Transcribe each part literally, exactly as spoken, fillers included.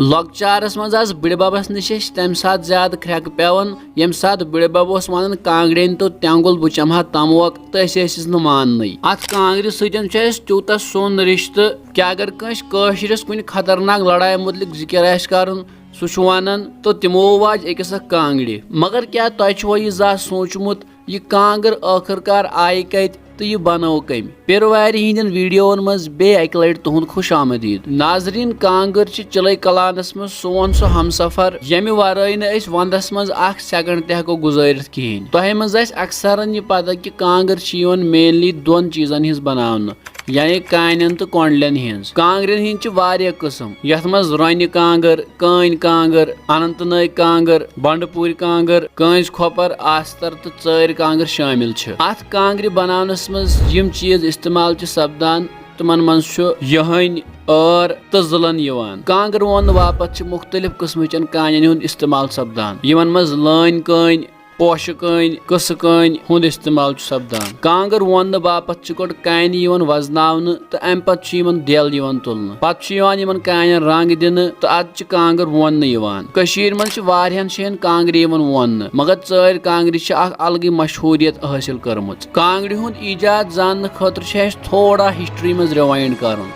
لۄکچارس منٛز آسہٕ بٕڈِ ببس نِش أسۍ تمہِ ساتہٕ زیادٕ کھرٛٮ۪کہٕ پٮ۪وان، ییٚمہِ ساتہٕ بٕڈِ بب اوس ونان، "کانٛگرٮ۪ن تو تٮ۪نٛگُل، بہٕ چمہٕ ہا تموک"، تہٕ أسۍ ٲسِس نہٕ ماننٕے۔ اتھ کانٛگرِ سۭتۍ چھُ اسہِ تیوٗتاہ سوٚن رشتہٕ کہِ اگر کٲنٛسہِ کٲشرِس کُنہِ خطرناک لڑایہِ مُتعلق ذِکر آسہِ کرُن، سُہ چھُ ونان، "تہٕ تِمو واج أکِس اکھ کانٛگرِ۔" مگر کیٛاہ تۄہہِ چھُوا یہِ زانٛہہ سوٗنٛچمُت، یہِ کانٛگٕر ٲخٕر کار آیہِ کتہِ تہٕ یہِ بنٲو کٔمۍ؟ پیروارِ ہٕنٛدٮ۪ن ویڈیوون منٛز بیٚیہِ اکہِ لٹہِ تُہُنٛد خوش آمدید۔ ناظریٖن، کانٛگٕر چھِ چِلے کلانس منٛز سون سُہ ہمسفر، ییٚمہِ ورٲے نہٕ أسۍ ونٛدس منٛز اکھ سیکنڈ تہِ ہٮ۪کو گُزٲرِتھ کِہیٖنۍ۔ تۄہہِ منٛز آسہِ اکثرن یہِ پتہ کہِ کانٛگٕر چھِ یِوان mainly دۄن چیٖزن ہٕنٛز بناونہٕ، یعنی کانٮ۪ن تہٕ کۄنٛڈلٮ۪ن ہٕنٛز۔ کانٛگرٮ۪ن ہٕنٛدۍ چھِ واریاہ قٕسم، یتھ منٛز رۄنہِ کانٛگٕر، کٲنۍ کانٛگٕر، اننت نٲگۍ کانٛگٕر، بنڈٕ پوٗرۍ کانٛگٕر، کٲنٛسہِ کھۄپر، آستر تہٕ ژٲرۍ کانٛگٕر شٲمِل چھِ۔ اتھ کانٛگرِ بناونس منٛز یِم چیٖز استعمال چھِ سپدان، تِمن منٛز چھُ یٔہنۍ، ٲر تہٕ زٕلن یِوان۔ کانٛگٕر ووننہٕ باپتھ چھِ مُختٔلِف قٕسمٕچن کانٮ۪ن ہُنٛد استعمال سپدان، یِمن منٛز لٲنۍ کٲنۍ، پوشہٕ کٲنۍ، قٕصہٕ کٲنۍ ہُنٛد استعمال چھُ سپدان۔ کانٛگٕر ووننہٕ باپتھ چھِ گۄڈٕ کانہِ یِوان وزناونہٕ تہٕ امہِ پتہٕ چھُ یِمن دٮ۪ل یِوان تُلنہٕ۔ پتہٕ چھُ یِوان یِمن کانٮ۪ن رنٛگ دِنہٕ تہٕ ادٕ چھِ کانٛگٕر ووننہٕ یِوان۔ کٔشیٖرِ منٛز چھِ واریاہن جاین کانٛگرِ یِوان ووننہٕ، مگر ژٲرۍ کانٛگرِ چھِ اکھ الگٕے مشہوٗریت حٲصِل کٔرمٕژ۔ کانٛگرِ ہُنٛد ایجاد زاننہٕ خٲطرٕ چھُ اَسہِ تھوڑا history منٛز rewind کرُن۔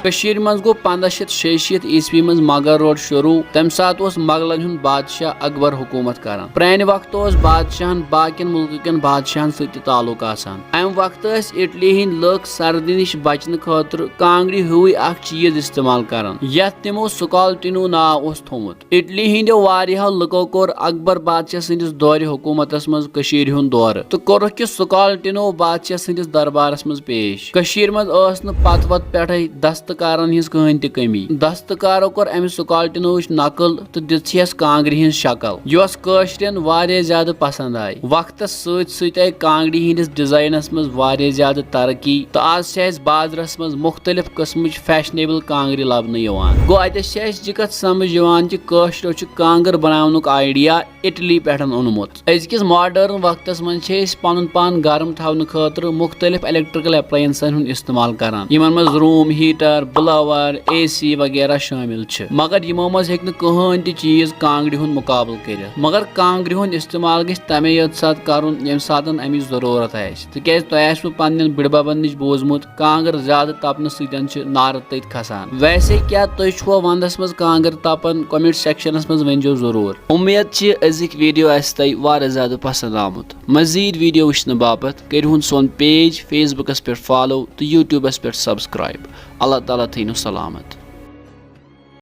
کٔشیٖرِ منٛز گوٚو پنٛداہ شیٚتھ شیٚیہِ شیٖتھ عیسوی منٛز مغل روڈ شروٗع۔ تَمہِ ساتہٕ اوس مغلن ہُنٛد بادشاہ اکبر حکوٗمت کران۔ پرٛانہِ وقتہٕ اوس بادشاہن باقین مُلکہٕ کٮ۪ن بادشاہن سۭتۍ تہِ تعلق آسان۔ امہِ وقتہٕ ٲسۍ اٹلی ہٕنٛدۍ لُکھ سردی نِش بچنہٕ خٲطرٕ کانٛگرِ ہیوٗے اکھ چیٖز استعمال کران، یتھ تِمو سکالٹِنو ناو اوس تھوٚومُت۔ اٹلی ہٕنٛدیو واریاہو لُکو کوٚر اکبر بادشاہ سٕنٛدِس دورِ حکوٗمتس منٛز کٔشیٖرِ ہُنٛد دورٕ تہٕ کوٚرُکھ یہِ سکالٹِنو بادشاہ سٕنٛدِس دربارس منٛز پیش۔ کٔشیٖرِ منٛز ٲس نہٕ پتہٕ وتہٕ پٮ۪ٹھے دستہٕ کارن ہٕنٛز کٕہٕنۍ تہِ کٔمی۔ دستہٕ کارو کوٚر امہِ سکالٹِنووٕچ نقل تہٕ دِژ یَس کانٛگرِ ہٕنٛز شکل، یۄس کٲشرٮ۪ن واریاہ زیادٕ پسنٛد آیہِ۔ وقتس سۭتۍ سۭتۍ آیہِ کانٛگرِ ہٕنٛدِس ڈیزاینس منٛز واریاہ زیادٕ ترقی تہٕ آز چھِ اَسہِ بازرس منٛز مُختٔلِف قٕسمٕچ fashionable کانٛگرِ لبنہٕ یِوان۔ گوٚو، اتٮ۪س چھِ اَسہِ یہِ کتھ سمجھ یِوان کہِ کٲشرٮ۪و چھُ کانٛگٕر بناونُک idea اٹلی پٮ۪ٹھ اوٚنمُت۔ أزکِس modern وقتس منٛز چھِ أسۍ پنُن پان گرم تھاونہٕ خٲطرٕ مُختٔلِف electrical applianceن ہُنٛد استعمال کران، یِمن منٛز room heater، blower، A C وغیرہ شٲمِل چھِ، مگر یِمو منٛز ہیٚکہِ نہٕ کٕہٕنۍ تہِ چیٖز کانٛگرِ ہُنٛد مُقابلہٕ کٔرِتھ۔ مگر کانٛگرِ ہُنٛد استعمال گژھِ تَمے یٲژ ساتہٕ کرُن، ییٚمہِ ساتہٕ اَمِچ ضروٗرت آسہِ، تِکیازِ تۄہہِ آسِوٕ پننٮ۪ن بٕڈببن نِش بوٗزمُت، کانٛگٕر زیادٕ تپنہٕ سۭتۍ چھِ نارٕ تٔتۍ کھسان۔ ویسے کیٛاہ تُہۍ چھُوا ونٛدس منٛز کانٛگٕر تپان؟ Comment sectionس منٛز ؤنۍزیو ضروٗر۔ اُمید چھِ أزِکۍ video آسہِ تۄہہِ واریاہ زیادٕ پسنٛد آمُت۔ مزید video وٕچھنہٕ باپتھ کٔرِہُن سون page Facebookس پٮ۪ٹھ follow تہٕ YouTubeس پٮ۪ٹھ subscribe۔ اللہ تعالیٰ تھٲینو سلامت۔